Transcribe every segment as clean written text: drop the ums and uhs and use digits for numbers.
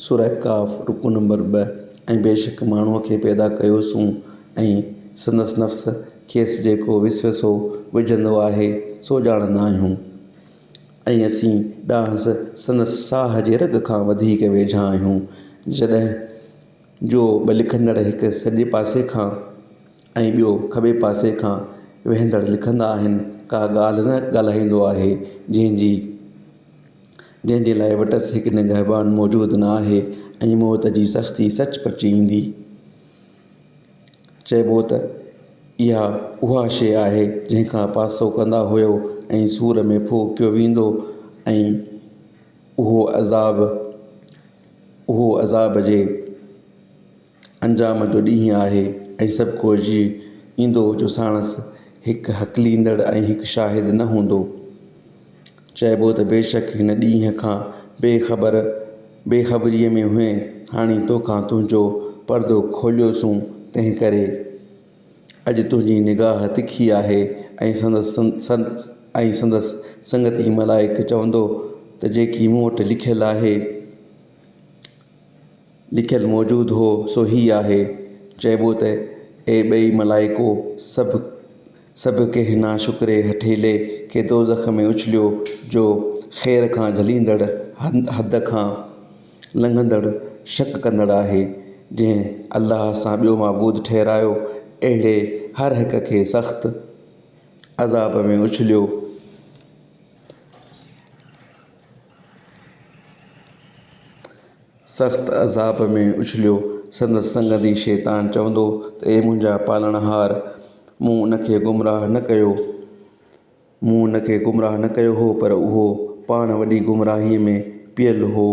سوره ڪاف، رڪوع نمبر ٻه، ۽ بيشڪ ماڻهوء کي پيدا ڪيوسون ۽ سندس نفس کيس جيڪو وسوسو وجهندو آهي سو ڄاڻندا آهيون ۽ اسين ڏانهس سندس ساهه جي رڳ کان وڌيڪ ويجها آهيون جڏهن جو ٻه لکندڙ هڪ سڄي پاسي کان ۽ ٻيو کٻي پاسي کان ويهندڙ لکندا آهن ڪا ڳالهه نه ڳالهائيندو آهي جنهن جي جنهن جي لاء وٽس هڪ نگهبان موجود نه آهي ۽ موت جي سختي سچ پچ ايندي. چئبو ته اها اها شيء آهي جنهن کان پاسو ڪندا هيو ۽ سور ۾ ڦوڪيو ويندو ۽ اهو عذاب اهو عذاب جي انجام جو ڏينهن آهي ۽ سڀ ڪو جي ايندو جو ساڻس هڪ هڪليندڙ ۽ هڪ شاهد نه هوندو. چئبو ته بيشڪ هن ڏينهن کان بي خبر بي خبريء ۾ هئين، هاڻي توکان تنهنجو پردو کوليوسون، تنهنڪري اڄ تنهنجي نگاهه تکي آهي ۽ سندس ۽ سندس سنگتي ملائڪ چوندو ته جيڪي مون وٽ لکيل آهي. لکيل موجود هو سو هي آهي، چئبو ته اي ٻئي ملائڪو! سڀ سڀ ڪنهن ناشڪري هٺيلي کي دوزخ ۾ اڇليو جو خير کان جهليندڙ، حد کان لنگهندڙ، شڪ ڪندڙ آهي، جنهن الله سان ٻيو معبود ٺهرايو، اهڙي هر هڪ کي سخت عذاب ۾ اڇليو. سخت عذاب ۾ اڇليو. سندس سنگتي شيطان چوندو ته اي منهنجا پالڻهار! مون ان کي گمراهه نه ڪيو، مون ان کي گمراهه نه ڪيو هو پر اهو پاڻ وڏي گمراهيء ۾ پيل هو.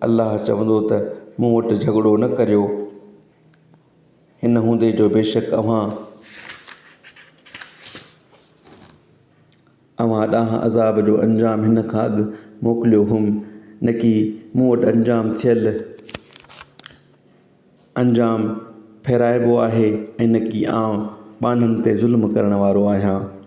الله چوندو ته مون وٽ جهڳڙو نه ڪريو، هن هوندي جو بيشڪ اوهان. اوهان ڏانهن عذاب جو انجام هن کان اڳ موڪليو هوم، نڪي مون وٽ انجام ٿيل انجام ڦيرائبو آهي ۽ نڪي آئون ٻانهن تي ظلم ڪرڻ وارو آهيان.